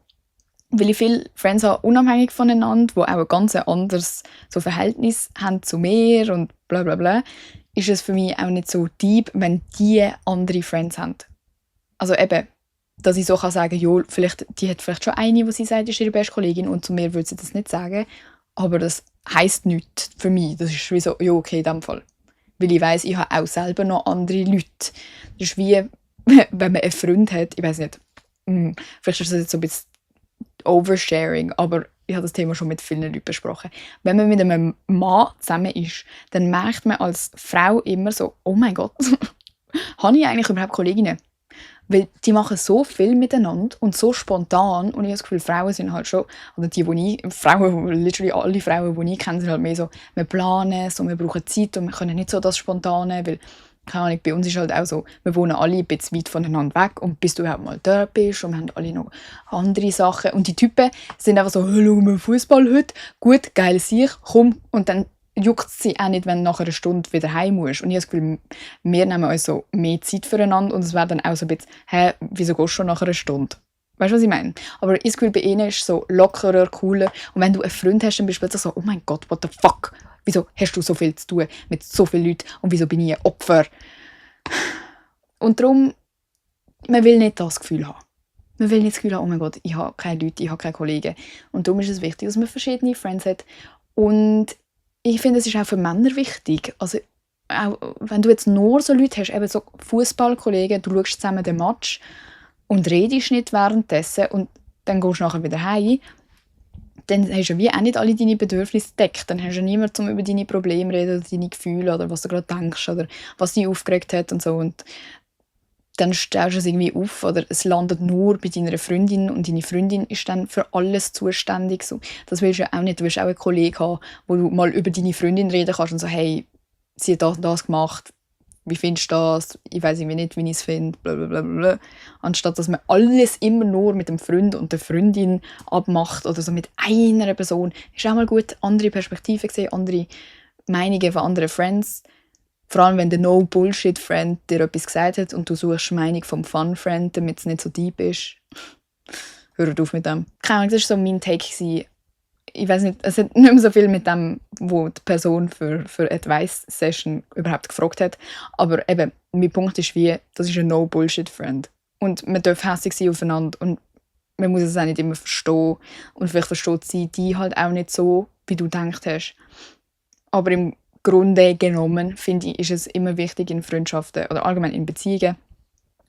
weil ich viele Friends habe, unabhängig voneinander, die auch ein ganz anderes so Verhältnis haben zu mir und bla bla bla, ist es für mich auch nicht so deep, wenn die andere Friends haben. Also eben, dass ich so sagen kann, jo, die hat vielleicht schon eine, die sie sagt, ist ihre beste Kollegin und zu mir würde sie das nicht sagen. Aber das heisst nichts für mich. Das ist wie so, ja, okay, in dem Fall. Weil ich weiss, ich habe auch selber noch andere Leute. Das ist wie, wenn man einen Freund hat, ich weiss nicht, vielleicht ist das jetzt so ein bisschen Oversharing, aber ich habe das Thema schon mit vielen Leuten besprochen. Wenn man mit einem Mann zusammen ist, dann merkt man als Frau immer so, oh mein Gott, habe ich eigentlich überhaupt Kolleginnen? Weil die machen so viel miteinander und so spontan und ich habe das Gefühl, Frauen sind halt schon, oder literally alle Frauen, die ich kenne, sind halt mehr so, wir planen es und wir brauchen Zeit und wir können nicht so das Spontane, weil, keine Ahnung, bei uns ist halt auch so, wir wohnen alle ein bisschen weit voneinander weg und bis du überhaupt mal dort bist und wir haben alle noch andere Sachen und die Typen sind einfach so, schauen wir Fußball heute, gut, geil Sieg, komm und dann juckt es sie auch nicht, wenn du nach einer Stunde wieder heim musst. Und ich habe das Gefühl, wir nehmen uns so mehr Zeit füreinander und es wäre dann auch so ein bisschen, wieso gehst du schon nach einer Stunde? Weißt du, was ich meine? Aber ich habe das Gefühl, bei ihnen ist es so lockerer, cooler. Und wenn du einen Freund hast, dann bist du plötzlich so, oh mein Gott, what the fuck? Wieso hast du so viel zu tun mit so vielen Leuten und wieso bin ich ein Opfer? Und darum, man will nicht das Gefühl haben. Man will nicht das Gefühl haben, oh mein Gott, ich habe keine Leute, ich habe keine Kollegen. Und darum ist es wichtig, dass man verschiedene Friends hat. Und ich finde, es ist auch für Männer wichtig. Also, auch wenn du jetzt nur so Leute hast, eben so Fußballkollegen, du schaust zusammen den Match und redest nicht währenddessen und dann gehst du nachher wieder heim, dann hast du wie auch nicht alle deine Bedürfnisse gedeckt. Dann hast du niemanden, um über deine Probleme zu reden oder deine Gefühle oder was du gerade denkst oder was dich aufgeregt hat und so. Und dann stellst du es irgendwie auf oder es landet nur bei deiner Freundin und deine Freundin ist dann für alles zuständig. So. Das willst du ja auch nicht. Du willst auch einen Kollegen haben, wo du mal über deine Freundin reden kannst und so, hey, sie hat das und das gemacht, wie findest du das? Ich weiß irgendwie nicht, wie ich es finde, blablabla. Anstatt dass man alles immer nur mit dem Freund und der Freundin abmacht oder so mit einer Person. Ist auch mal gut, andere Perspektiven sehen, andere Meinungen von anderen Friends. Vor allem, wenn der No-Bullshit-Friend dir etwas gesagt hat und du suchst die Meinung vom Fun-Friend, damit es nicht so deep ist. Hör auf mit dem. Keine Ahnung, das war so mein Take. Ich weiß nicht, es hat nicht mehr so viel mit dem, wo die Person für Advice-Session überhaupt gefragt hat. Aber eben, mein Punkt ist das ist ein No-Bullshit-Friend. Und man darf hässlich sein aufeinander und man muss es auch nicht immer verstehen. Und vielleicht versteht sie die halt auch nicht so, wie du gedacht hast. Aber im Grunde genommen, finde ich, ist es immer wichtig in Freundschaften oder allgemein in Beziehungen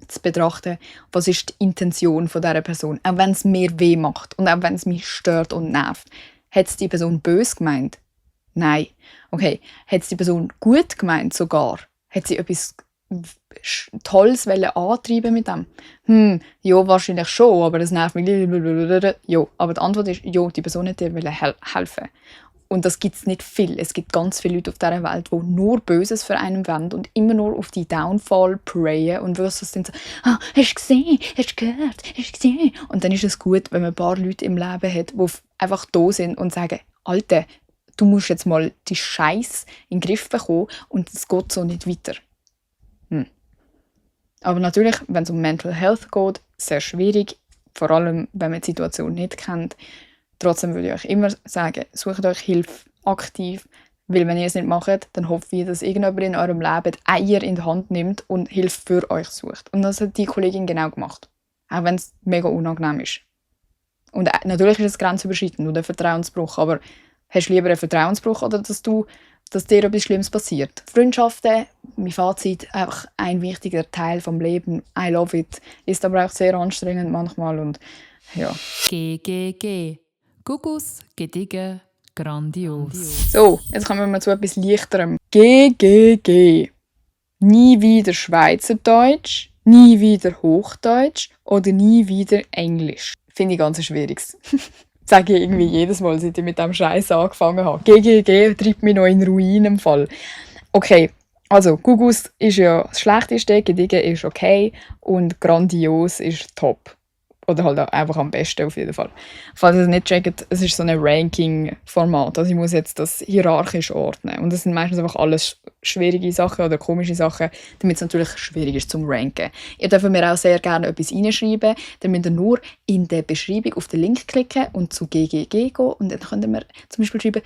zu betrachten, was ist die Intention von dieser Person. Auch wenn es mir weh macht und auch wenn es mich stört und nervt. Hat es die Person böse gemeint? Nein. Okay. Hat es die Person gut gemeint sogar? Hat sie etwas Tolles antreiben mit dem? Ja, wahrscheinlich schon, aber das nervt mich. Ja, aber die Antwort ist, ja, die Person hat dir helfen. Und das gibt es nicht viel. Es gibt ganz viele Leute auf dieser Welt, die nur Böses für einen wollen und immer nur auf die Downfall prayen und wirklich sind so, hast du gesehen, hast du gehört, hast du gesehen? Und dann ist es gut, wenn man ein paar Leute im Leben hat, die einfach da sind und sagen, Alter, du musst jetzt mal die Scheiße in den Griff bekommen und es geht so nicht weiter. Aber natürlich, wenn es um Mental Health geht, sehr schwierig, vor allem, wenn man die Situation nicht kennt. Trotzdem würde ich euch immer sagen, sucht euch Hilfe aktiv, weil wenn ihr es nicht macht, dann hoffe ich, dass irgendjemand in eurem Leben die Eier in die Hand nimmt und Hilfe für euch sucht. Und das hat die Kollegin genau gemacht. Auch wenn es mega unangenehm ist. Und natürlich ist es grenzüberschreitend und ein Vertrauensbruch, aber hast du lieber einen Vertrauensbruch oder dass dir etwas Schlimmes passiert? Freundschaften, mein Fazit, einfach ein wichtiger Teil vom Leben. I love it. Ist aber auch sehr anstrengend manchmal und ja. GGG. Gugus, Gedigen, grandios. So, jetzt kommen wir zu etwas Leichterem. GGG. Nie wieder Schweizerdeutsch, nie wieder Hochdeutsch oder nie wieder Englisch. Finde ich ganz schwieriges. Sage ich irgendwie jedes Mal, seit ich mit diesem Scheiß angefangen habe. GGG treibt mich noch in Ruin im Fall. Okay, also Gugus ist ja das Schlechteste, Gedigen ist okay und grandios ist top. Oder halt auch einfach am besten auf jeden Fall. Falls ihr es nicht checkt, es ist so ein Ranking-Format. Also ich muss jetzt das hierarchisch ordnen. Und das sind meistens einfach alles schwierige Sachen oder komische Sachen, damit es natürlich schwierig ist zum Ranken. Ihr dürft mir auch sehr gerne etwas reinschreiben. Dann müsst ihr nur in der Beschreibung auf den Link klicken und zu GGG gehen. Und dann könnt ihr mir zum Beispiel schreiben,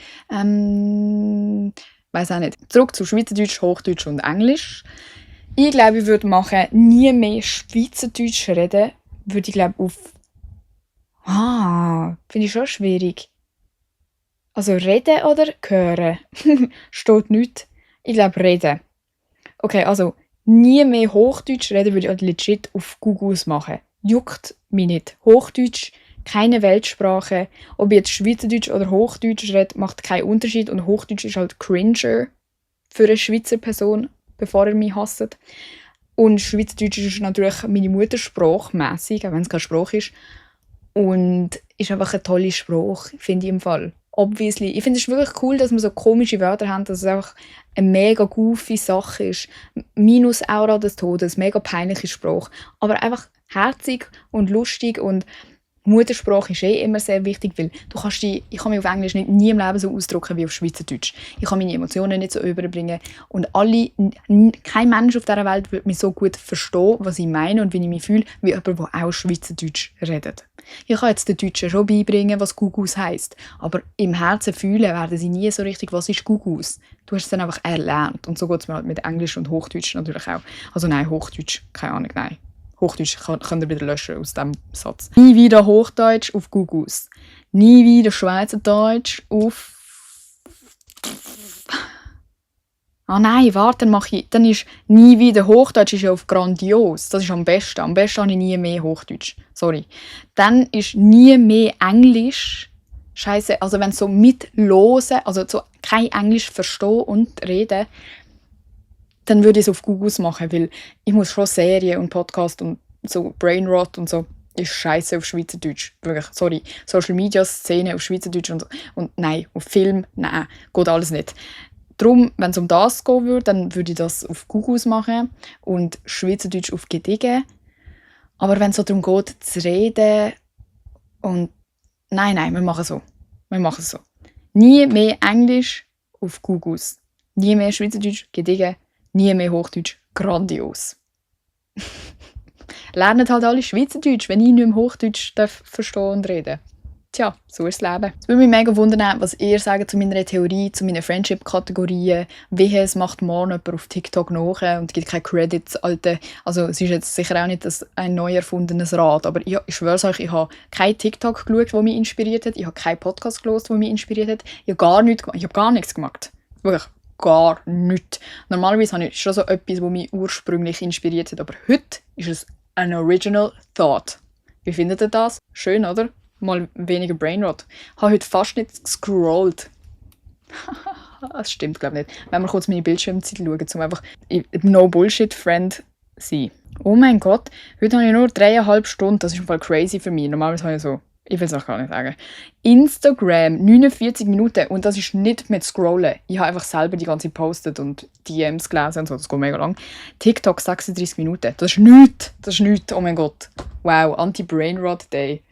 weiss auch nicht, zurück zu Schweizerdeutsch, Hochdeutsch und Englisch. Ich glaube, ich würde machen, nie mehr Schweizerdeutsch reden, würde ich glaube auf... finde ich schon schwierig. Also reden oder hören? Steht nichts. Ich glaube reden. Okay, also nie mehr Hochdeutsch reden würde ich halt legit auf Gugus machen. Juckt mich nicht. Hochdeutsch, keine Weltsprache. Ob ich jetzt Schweizerdeutsch oder Hochdeutsch rede, macht keinen Unterschied. Und Hochdeutsch ist halt cringer für eine Schweizer Person, bevor ihr mich hasst. Und Schweizerdeutsch ist natürlich meine Muttersprache, mässig, auch wenn es keine Sprache ist. Und ist einfach eine tolle Sprache, finde ich im Fall. Obviously. Ich finde es wirklich cool, dass wir so komische Wörter haben, dass es einfach eine mega goofy Sache ist. Minus Aura des Todes, mega peinliche Sprache. Aber einfach herzig und lustig und Muttersprache ist immer sehr wichtig, weil ich kann mich auf Englisch nie im Leben so ausdrücken wie auf Schweizerdeutsch. Ich kann meine Emotionen nicht so überbringen und kein Mensch auf dieser Welt wird mich so gut verstehen, was ich meine und wie ich mich fühle, wie jemand, der auch Schweizerdeutsch redet. Ich kann jetzt den Deutschen schon beibringen, was Gugus heisst, aber im Herzen fühlen werden sie nie so richtig, was ist Gugus. Du hast es dann einfach erlernt und so geht es mir halt mit Englisch und Hochdeutsch natürlich auch. Also nein, Hochdeutsch, keine Ahnung, nein. Hochdeutsch könnt ihr wieder löschen aus diesem Satz. Nie wieder Hochdeutsch auf Gugus. Nie wieder Schweizerdeutsch auf... nein, warte, dann ist nie wieder Hochdeutsch ist ja auf grandios. Das ist am besten. Am besten habe ich nie mehr Hochdeutsch. Sorry. Dann ist nie mehr Englisch. Scheiße, also wenn so mitlosen, also so kein Englisch verstehen und reden, dann würde ich es auf Gugus machen, weil ich muss schon Serien und Podcast und so Brainrot und so ist scheiße auf Schweizerdeutsch. Wirklich, sorry. Social Media Szene auf Schweizerdeutsch und nein, auf Film, nein, geht alles nicht. Darum, wenn es um das gehen würde, dann würde ich das auf Gugus machen und Schweizerdeutsch auf Gedigen. Aber wenn es so darum geht, zu reden und... Nein, wir machen so. Nie mehr Englisch auf Gugus. Nie mehr Schweizerdeutsch, Gedigen. Nie mehr Hochdeutsch, grandios. Lernen halt alle Schweizerdeutsch, wenn ich nicht mehr Hochdeutsch verstehen und reden. Tja, so ist das Leben. Es würde mich mega wundern, was ihr sagt zu meiner Theorie, zu meinen Friendship-Kategorien. Wehe, es macht morgen jemand auf TikTok nach und gibt keine Credits, Alter. Also es ist jetzt sicher auch nicht ein neu erfundenes Rad, aber ich schwöre euch, ich habe kein TikTok geschaut, das mich inspiriert hat. Ich habe keinen Podcast gehört, der mich inspiriert hat. Ich habe gar nichts gemacht. Ich habe gar nichts gemacht. Wirklich gar nichts. Normalerweise habe ich schon so etwas, das mich ursprünglich inspiriert hat, aber heute ist es ein original thought. Wie findet ihr das? Schön, oder? Mal weniger Brainrot. Ich habe heute fast nicht gescrollt. Das stimmt, glaube ich nicht. Wenn wir kurz meine Bildschirmzeit schauen, um einfach No-Bullshit-Friend zu sein. Oh mein Gott, heute habe ich nur 3,5 Stunden. Das ist voll crazy für mich. Normalerweise habe ich so, ich will es auch gar nicht sagen. Instagram, 49 Minuten. Und das ist nicht mit Scrollen. Ich habe einfach selber die ganze Zeit gepostet und DMs gelesen und so. Das geht mega lang. TikTok, 36 Minuten. Das ist nichts. Oh mein Gott. Wow, Anti-Brainrot-Day.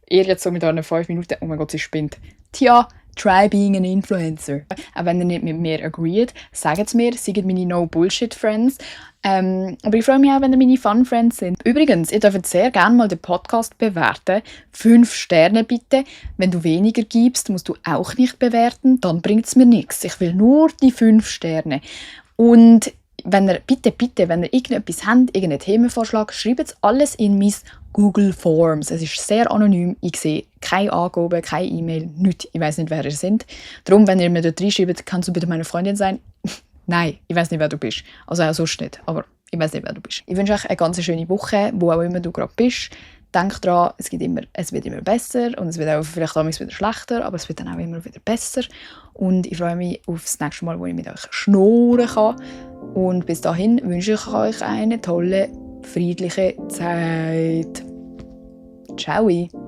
Ihr jetzt so mit euren 5 Minuten, oh mein Gott, sie spinnt. Tja, try being an influencer. Auch wenn ihr nicht mit mir agreed, sagt es mir, seid meine No-Bullshit-Friends. Aber ich freue mich auch, wenn ihr meine Fun-Friends sind. Übrigens, ihr dürft sehr gerne mal den Podcast bewerten. 5 Sterne bitte. Wenn du weniger gibst, musst du auch nicht bewerten, dann bringt es mir nichts. Ich will nur die 5 Sterne. Und wenn ihr, bitte, wenn ihr irgendetwas habt, irgendeinen Themenvorschlag, schreibt es alles in mein Google Forms. Es ist sehr anonym. Ich sehe keine Angaben, keine E-Mail, nichts. Ich weiss nicht, wer ihr seid. Darum, wenn ihr mir dort reinschreibt, kannst du bitte meine Freundin sein? Nein, ich weiss nicht, wer du bist. Also auch sonst nicht, aber ich weiss nicht, wer du bist. Ich wünsche euch eine ganz schöne Woche, wo auch immer du gerade bist. Denk daran, es wird immer besser und es wird auch vielleicht auch wieder schlechter, aber es wird dann auch immer wieder besser. Und ich freue mich auf das nächste Mal, wo ich mit euch schnurren kann. Und bis dahin wünsche ich euch eine tolle, friedliche Zeit. Ciao!